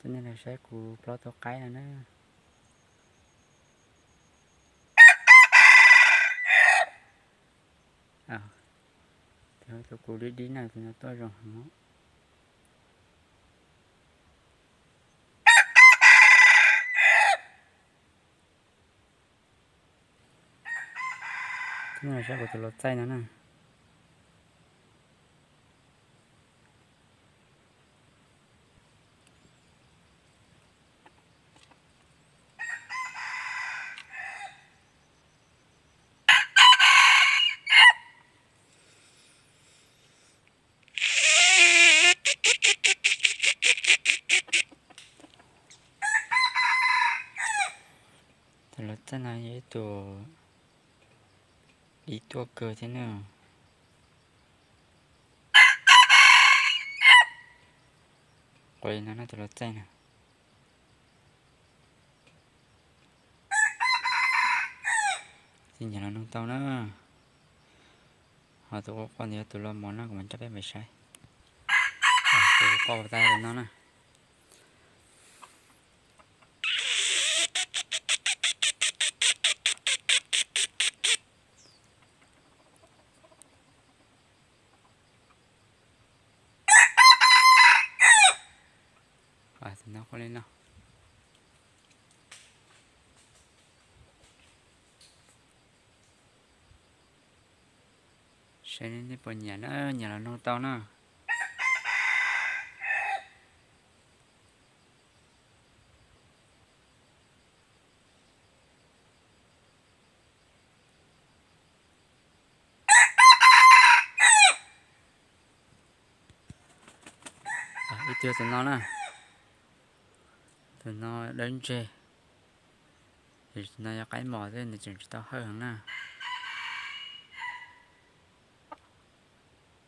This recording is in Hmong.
Coj nej los saib kuv plaub tug qaib no na. Tus kuv dib dib na, tus no tuaj zoo heev. Coj nej los saib kuv tus lau txaij no na. Tus lau txaij no yog ib tug dib tuaj kawg thiab na. Quav li no na tus lau txaij na. Tsis nyiam los noog tau na. Ho tus quaj quaj ntawd yog tus lau mos no, kuv mam coj peb mus saib. Tus quaj tas tus no na. Tus no quaj li no. Saib nej puas nyiam na, nyiam los noog tau na. Ib tug tus no na, tus no dawb ntseg, tus no yog qaib mos xwb, nws tseem tsis tau hawj heev na.